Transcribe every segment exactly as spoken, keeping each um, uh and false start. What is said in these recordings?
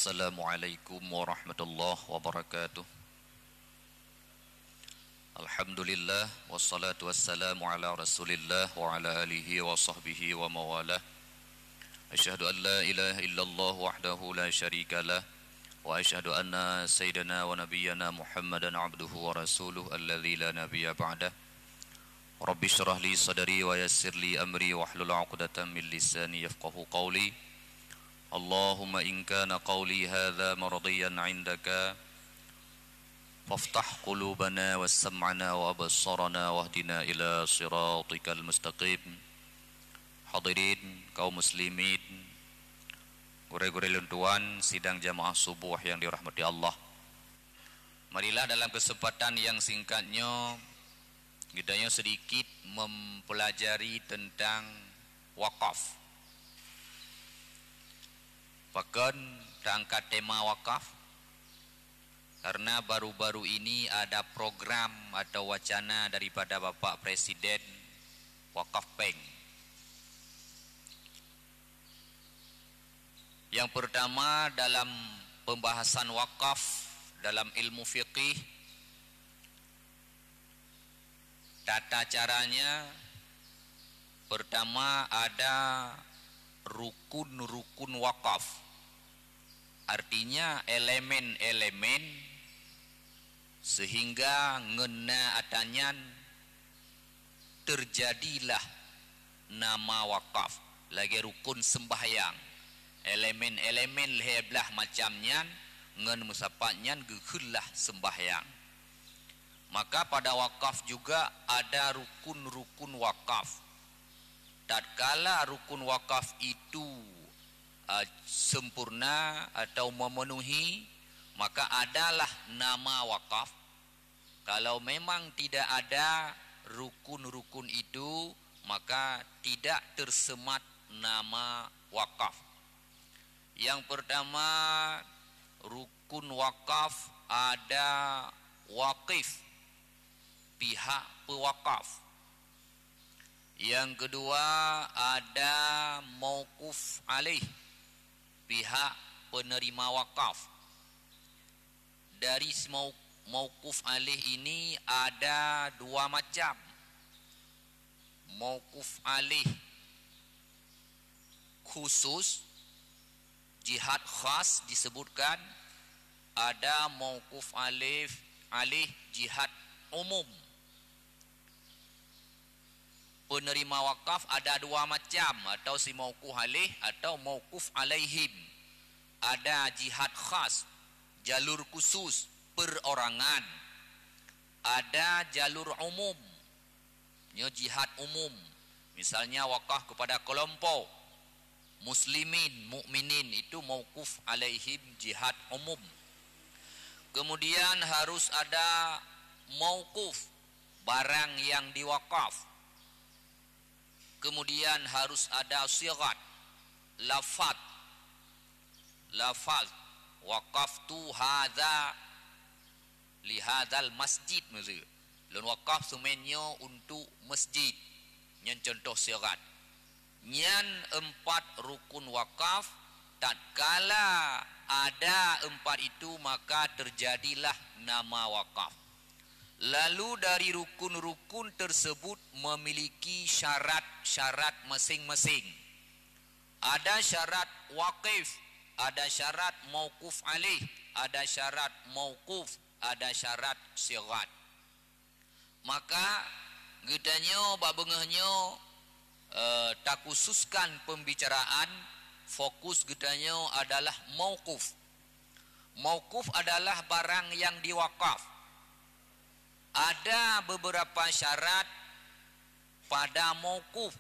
Assalamualaikum warahmatullahi wabarakatuh. Alhamdulillah, wassalatu wassalamu ala Rasulillah wa ala alihi wa sahbihi wa mawalah. Asyhadu an la ilaha illallah wahdahu la syarikalah, wa asyhadu anna sayyidana wa nabiyyana Muhammadan abduhu wa rasuluh alladzi la nabiyya ba'dah. Rabbi syrah li sadri wa yassir li amri wahlul 'uqdatam min lisani yafqahu qawli. Allahumma in kana qawli hadza mardiyan 'indaka, faftah qulubana wa sam'ana wa absarana wahdina ila siratikal mustaqim. Hadirin kaum muslimin, gurée-gurée lôn tuan, sidang jamaah subuh yang dirahmati Allah. Marilah dalam kesempatan yang singkat nyoe, geutanyoe sedikit mempelajari tentang wakaf. Pakon taangkat tema wakaf? Karena baru-baru ini ada program atau wacana daripada Bapak Presiden wakaf bank. Yang pertama, dalam pembahasan wakaf dalam ilmu fikih, tata caranya, pertama ada rukun-rukun wakaf. Artinya elemen-elemen sehingga ngon na atanyan terjadilah nama wakaf, lagée rukun sembahyang. Elemen-elemen lhée blaih macam nyan ngon meusapat nyan geukheun lah sembahyang. Maka pada wakaf juga ada rukun-rukun wakaf. Tatkala rukun wakaf itu, a, sempurna atau memenuhi, maka adalah nama wakaf. Kalau memang tidak ada rukun-rukun itu, maka tidak tersemat nama wakaf. Yang pertama, rukun wakaf ada wakif, pihak pewakaf. Yang kedua, ada mauquf alaih, pihak penerima wakaf. Dari semau-, mauquf alaih ini ada dua macam. Mauquf alaih khusus, jihad khas disebutkan, ada mauquf alaih, alaih jihad umum. Penerima wakaf ada dua macam, atau si mauquf alaih atau mauquf alaihim. Ada jihad khas, jalur khusus, perorangan. Ada jalur umum, nyoe jihad umum. Misalnya wakaf kepada kelompok muslimin, mukminin, itu mauquf alaihim, jihad umum. Kemudian harus ada mauquf, barang yang diwakaf. Kemudian harus ada sighat, lafaz. Lafaz, waqaftu hadza li hadzal masjid, maksud. Lôn wakaf seumén nyoe untuk masjid. Nyan contoh sighat. Nyan empat rukun wakaf, tatkala ada empat itu, maka terjadilah nama wakaf. Lalu dari rukun-rukun tersebut memiliki syarat-syarat masing-masing. Ada syarat wakif, ada syarat mauquf alaih, ada syarat mauquf, ada syarat sighat. Maka geutanyoe bak beungoh nyoe, eh, takhususkan pembicaraan, fokus geutanyoe adalah mauquf. Mauquf adalah barang yang diwakaf. Ada beberapa syarat pada mauquf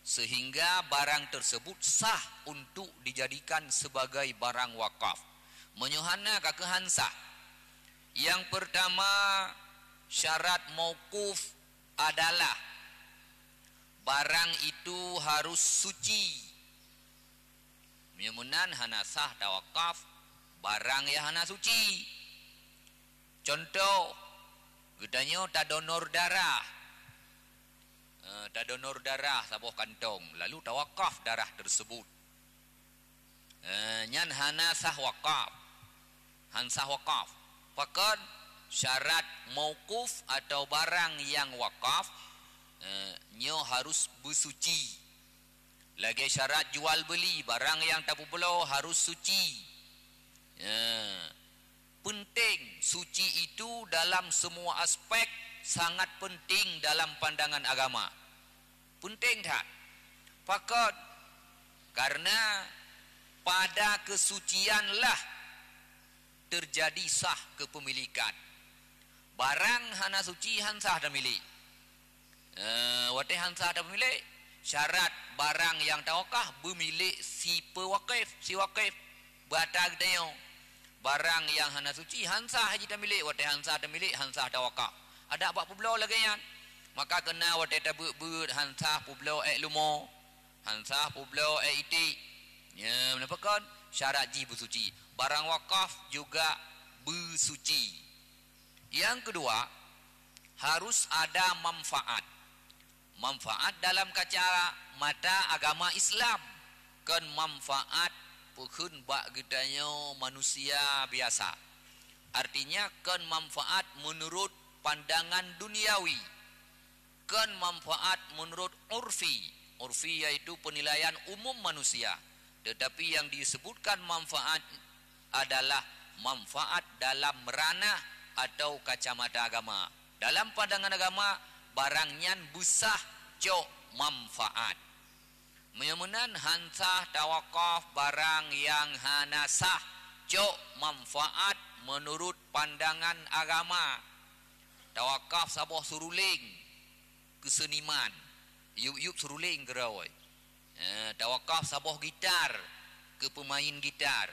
sehingga barang tersebut sah untuk dijadikan sebagai barang wakaf. Meunyoe hana, ka keuh han sah. Yang pertama, syarat mauquf adalah barang itu harus suci. Meunyoe meunan, hana sah tawakaf barang nyang hana suci. Contoh, geutanyoe tadonor darah. Eh, tadonor darah saboh kantong, lalu tawakaf darah tersebut. Eh, nyan hana sah wakaf. Han sah wakaf. Pakon? Syarat mauquf atau barang nyang wakaf, eh, nyoe harus beusuci. Lagée syarat jual beuli, barang nyang tapeubloe harus suci. Eh, penting, suci itu dalam semua aspek sangat penting dalam pandangan agama. Penting that. Pakon? Karena pada kesucianlah terjadi sah kepemilikan. Barang hana suci han sah tamilék. Eh, watée han sah tamilék, syarat barang nyang tawakaf beumilék si pewakif, si wakif, bata geutanyoe. Barang nyang hana suci han sah jitamilék, watée han sah tamilék, han sah tawakaf. Adak bak peubloe lagée nyan. Maka keunan watée tabeuet-beuet han sah peubloe ék leumo, han sah peubloe ék iték. Nyan meunan pakon? Syarat jih beusuci. Barang wakaf juga beusuci. Yang kedua, harus ada manfaat. Manfaat dalam kacamata agama Islam, kon manfaat peukheun bak geutanyoe manusia biasa. Artinya, kon manfaat menurut pandangan duniawi, kon manfaat menurut urfi. Urfi yaitu penilaian umum manusia. Tetapi yang disebutkan manfaat adalah manfaat dalam ranah atau kacamata agama. Dalam pandangan agama, barang nyan beusah cok manfaat. Meunyoe meunan, han sah tawakaf barang nyang hana sah cok manfaat menurut pandangan agama. Tawakaf saboh suruling keu seuniman, yup-yup suruling keudroe. Eh, tawakaf saboh gitar keu peumain gitar,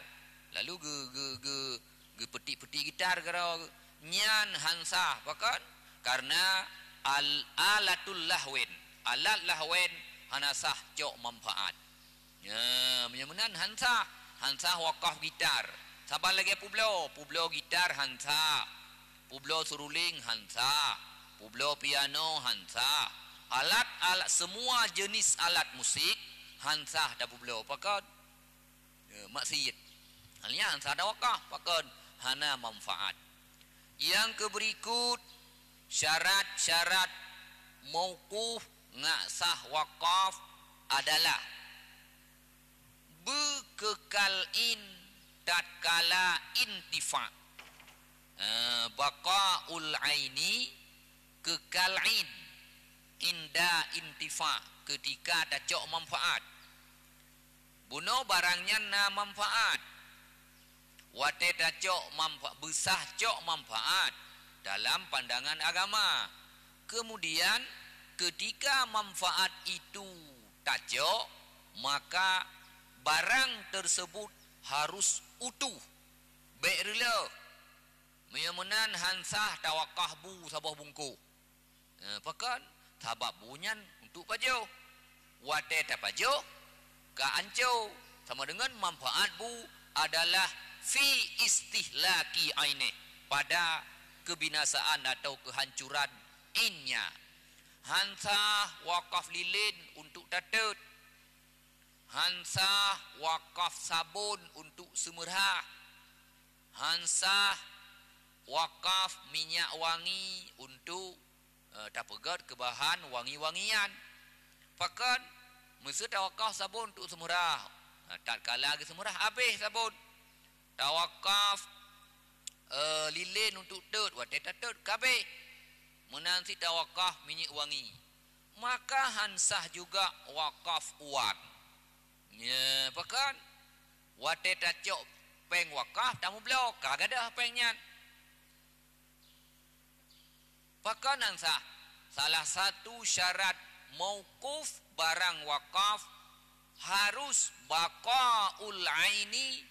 lalu geu-, geu-, geu-, geupeutik-peutik gitar keudroe, nyan han sah. Pakon? Karena al-, alatul lahwin, alat lahwin hana sah cok manfaat. Ya, meunyoe meunan han sah, han sah wakaf gitar. Saban lagée peubloe, peubloe gitar han sah. Peubloe suruling han sah, peubloe piano han sah. Alat-alat, semua jenis alat musik han sah tapeubloe. Pakon? Ya, maksiet. Hal nyan han sah tawakaf. Pakon? Hana manfaat. Yang keberikut, syarat-syarat mauquf ngat sah wakaf adalah beukeukal in tatkala intifa. Eh, baqaul aini, keukal in, inda intifa, keutika tacok manfaat. Bunoe barang nyan na manfaat. Watée tacok manfa-, beusah cok manfaat dalam pandangan agama. Kemudian, keutika manfaat itu tacok, maka barang tersebut harus utuh, bék reuloh. Meunyoe meunan, han sah tawakaf bu saboh bungkôh. Eh, pakon? Sabab bu nyan untuk pajoh. Watée tapajoh, ka anco. Sama deungon manfaat bu adalah fi istihlaki ainih, pada kebinasaan atau kehancuran innya. Han sah wakaf lilin untuk tateut. Han sah wakaf sabon untuk seumeurah. Han sah wakaf minyak wangi untuk, eh, tapeugét keu bahan wangi-wangian. Pakon? Meuseu tawakaf sabon untuk seumeurah. Nah, tatkala geuseumeurah, habéh sabon. Tawakaf, eh, lilin untuk teut, watée tateut, ka habéh. Meunan cit tawakaf minyeuk wangi. Maka han sah juga wakaf uang. Nya, pakon? Watée tacok péng wakaf, tameubloe, ka gadôh péng nyan. Pakon han sah? Salah satu syarat mauquf barang wakaf harus baqaul aini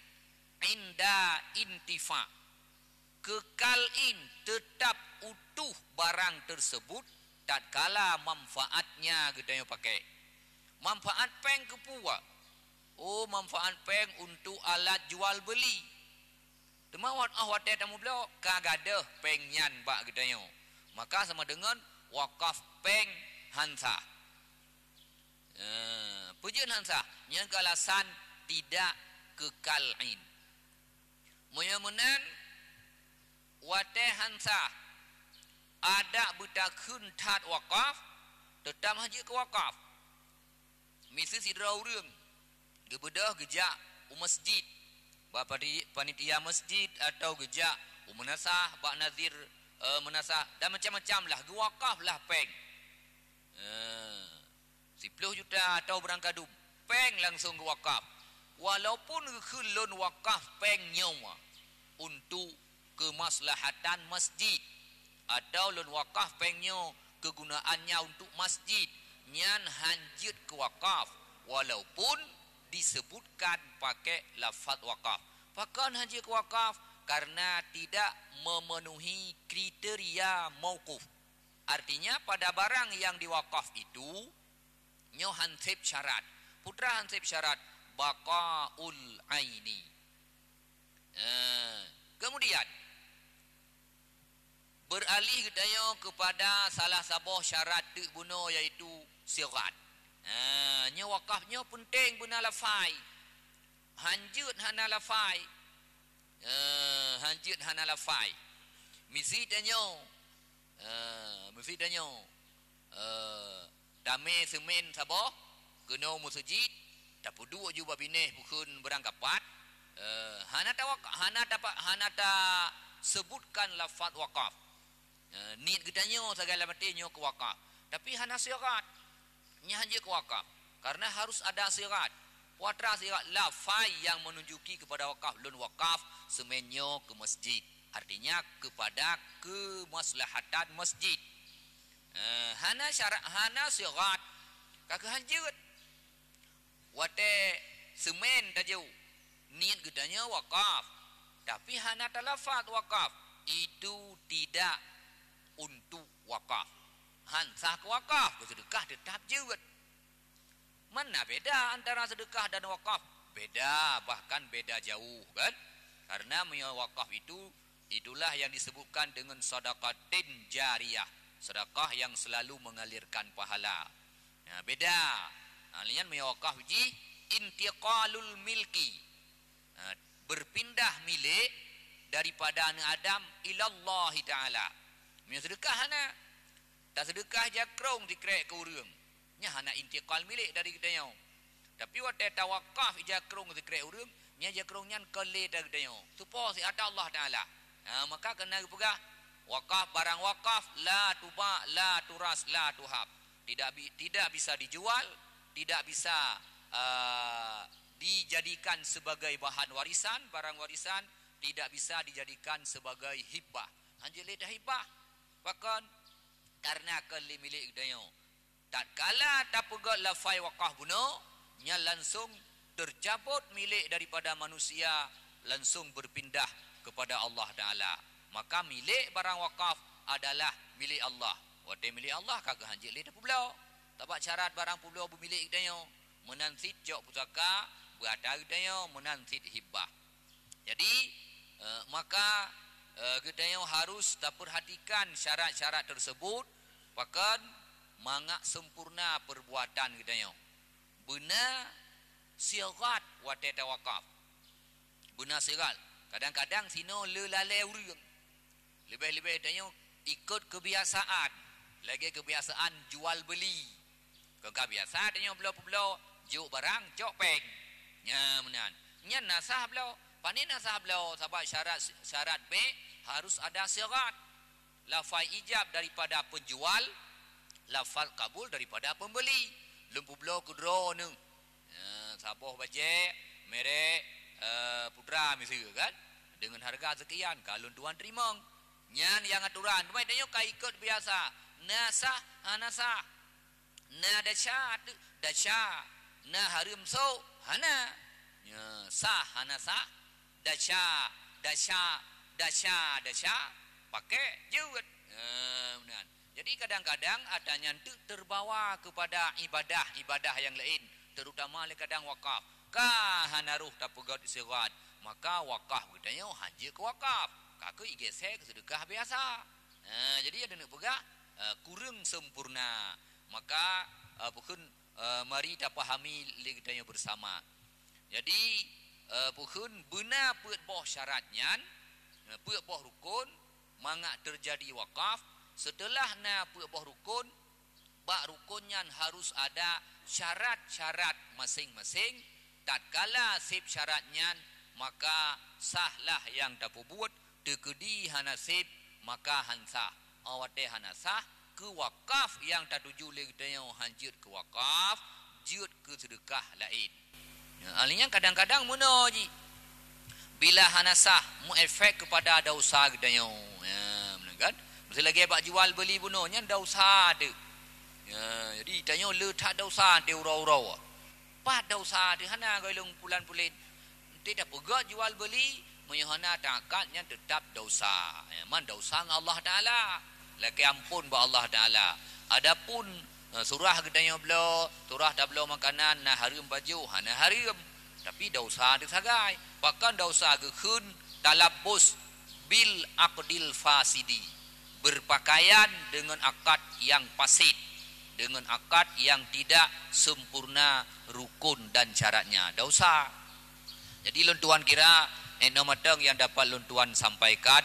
inda intifa. Keukal in, teutap utuh barang teusebut tatkala manfaatnya geutanyoe pakai. Manfaat péng keupeue? Oh, manfaat péng untuk alat jual beuli. Teuma wat-, oh, watée tameubloe, ka gadôh péng nyan bak geutanyoe. Maka sama deungon wakaf péng han sah. Eh, peue jeuet han sah? Nyang keu alasan tidak keu kal'in. Meunyoe meunan, watée han sah adak beutakheun that wakaf, teutab han jeuet keu wakaf. Miseue sidroe ureuëng geubeudôh geujak u masjid, bak padi-, panitia masjid, atawa geujak u meunasah bak nazir, eh, meunasah, dan macam-macam lah, geuwakaf lah péng. Eh, siploh juta atawa beurangkadum, péng langsong geuwakaf. Walaupun geukheun lôn wakaf péng nyoe untuk keumaslahatan masjid, atawa lôn wakaf péng nyoe keugunaannya untuk masjid, nyan han jeuet keu wakaf, walaupun disebutkan pakai lafaz wakaf. Pakon han jeuet keu wakaf? Karena tidak memenuhi kriteria mauquf. Artinya, pada barang yang diwakaf itu, nyoe han seb syarat. Peue teuma han seb syarat? Baqaul aini. Eh, kemudian, beuralih geutanyoe keupada salah saboh syarat teuk bunoe, yaitu sighat. Eh, nyoe wakaf nyoe peunteng beuna lafai. Han jeuet hana lafai. Eh, han jeuet hana lafai. Miseue tanyoe, eh, miseue tanyoe, eh, tamé seumén saboh keunoe meuseujid, tapeuduek ju bak binéh bukon beurangkapat, eh, hana tawak-, hana tapa-, hana taseubutkan lafaz wakaf. Eh, niet geutanyoe sagai lam até nyoe keu wakaf, tapi hana sighat. Nyan han jeuet keu wakaf, karena harus ada sighat. Peue teuma sighat? Lafai yang menunjuki kepada wakaf, lôn wakaf seumén nyoe keu masjid. Artinya, kepada keumaslahatan masjid. Eh, hana syarat, hana sighat, ka keuh han jeuet. Watée seumén tajok, niet geutanyoe wakaf, tapi hana talafaz wakaf, itu tidak untuk wakaf. Han sah keu wakaf, beuseudeukah teutab jeuet. Mana beda antara seudeukah dan wakaf? Beda, bahkan beda jauh, kan? Karena meunyoe wakaf itu, itulah yang disebutkan dengan sadaqatin jariyah, sedekah yang selalu mengalirkan pahala. Nah, beda. Nah, nyan meunyoe wakaf jih intiqalul milki. Nah, berpindah milik daripada aneuk Adam ilallahi taala. Meunyoe seudeukah hana, taseudeukah jakrong sikrek keu ureuëng. Nyan hana intiqal milik dari geutanyoe. Tapi watée tawakaf ija krong sikrek ureuëng, nyan ija krong nyan kon lé dari geutanyoe. Seupôt siat Allah Taala. Ha, maka keunan geupeugah, wakaf, barang wakaf, la tuba, la turas, la tuhab. Tidak bi-, tidak bisa dijual, tidak bisa, eh, dijadikan sebagai bahan warisan, barang warisan, tidak bisa dijadikan sebagai hibah. Han jeuet lé tahibah. Pakon? Karena kon lé milik geutanyoe. Tatkala tapeugét lafai wakaf bunoe, nyan langsung tercabut milik daripada manusia, langsung berpindah kepada Allah Taala. Maka milik barang wakaf adalah milik Allah. Watée milik Allah, ka keuh han jeuet lé tapeubloe. Sabab syarat barang peubloe beumilik geutanyoe, meunan cit cok pusaka, beuata geutanyoe, meunan cit hibah. Jadi, eh, maka, eh, geutanyoe harus tapeurhatikan syarat-syarat tersebut, pakon mangat sempurna perbuatan geutanyoe. Beuna sighat watée tawakaf. Beuna sighat. Kadang-kadang sinoe le lalée ureuëng. Leubeh-leubeh tanyoe ikot keubiasaan, lagée keubiasaan jual beuli. Kon ka biasa tanyoe bloe peubloe, jok barang, cok péng. Nyan meunan. Nyan na sah bloe. Pane na sah bloe? Sabab syarat, syarat bék harus ada sighat. Lafai ijab daripada penjual, lafal kabul daripada pembeli. Lôn peubloe keu droeneuh. Ya, saboh bajée merek, eh, Putra miseue kan, dengan harga sekian, ka lôn tuan teurimong. Nyan nyang atoran. Teuma tanyoe ka ikot biasa. Na sah, hana sah. Na desya, desya. Na hareuem sôk, hana. Ya, sah, hana sah. Desya, desya, desya, desya. Pakai jeuet. Ya, meunan. Jadi, kadang-kadang atra nyan teuk terbawa kepada ibadah-ibadah nyang laén, terutama lé kadang wakaf. Ka hana roh tapeugét sighat, maka wakaf geutanyoe han jeuet keu wakaf, ka keuh igésék keu seudeukah biasa. Ha, jadi, nyang taneuk peugah, eh, kureueng sempurna. Maka, eh, bukon, eh, mari tapahami lé geutanyoe beusama. Jadi, eh, peukheun beuna peuet boh syarat nyan, eh, peuet boh rukon, mangat teujadi wakaf. Seuteulah na peuet boh rukon, bak rukon nyan harus ada syarat-syarat maséng-maséng. Tatkala seb syarat nyan, maka sahlah nyang tapeubuet, teukeudi hana seb, maka han sah. Óh watée hana sah, keu wakaf nyang tatuju lé geutanyoe han jeuet keu wakaf, jeuet keu seudeukah laén. Ya, ahli nyan kadang-kadang meunoe jih. Bila hana sah, meuefek keupada desya geutanyoe. Ya, beuna kan? Miseu lagée bak jual beuli bunoe nyan desya teuh. Ya, jadi tanyoe le that desya teuh uroe-uroe. Pat desya teuh hana goe lôn pulan pulen. Enti tapeugét jual beuli, meunyoe hana teuakad nyan teutab desya. Ya, man desya ngon Allah Taala. Lakée amphon bak Allah Taala. Adapun, eh, surah geutanyoe bloe, surah tabloe makanan, na hareuem pajoh, hana hareuem. Tapi desya teuh sagai. Pakon desya geukheun talabbus bil aqdil fasidi. Berpakaian dengan akad yang fasid, dengan akad yang tidak sempurna rukun dan syaratnya. Desya. Jadi lôn tuan kira, eh, nyoe mantong nyang dapat lôn tuan sampaikan.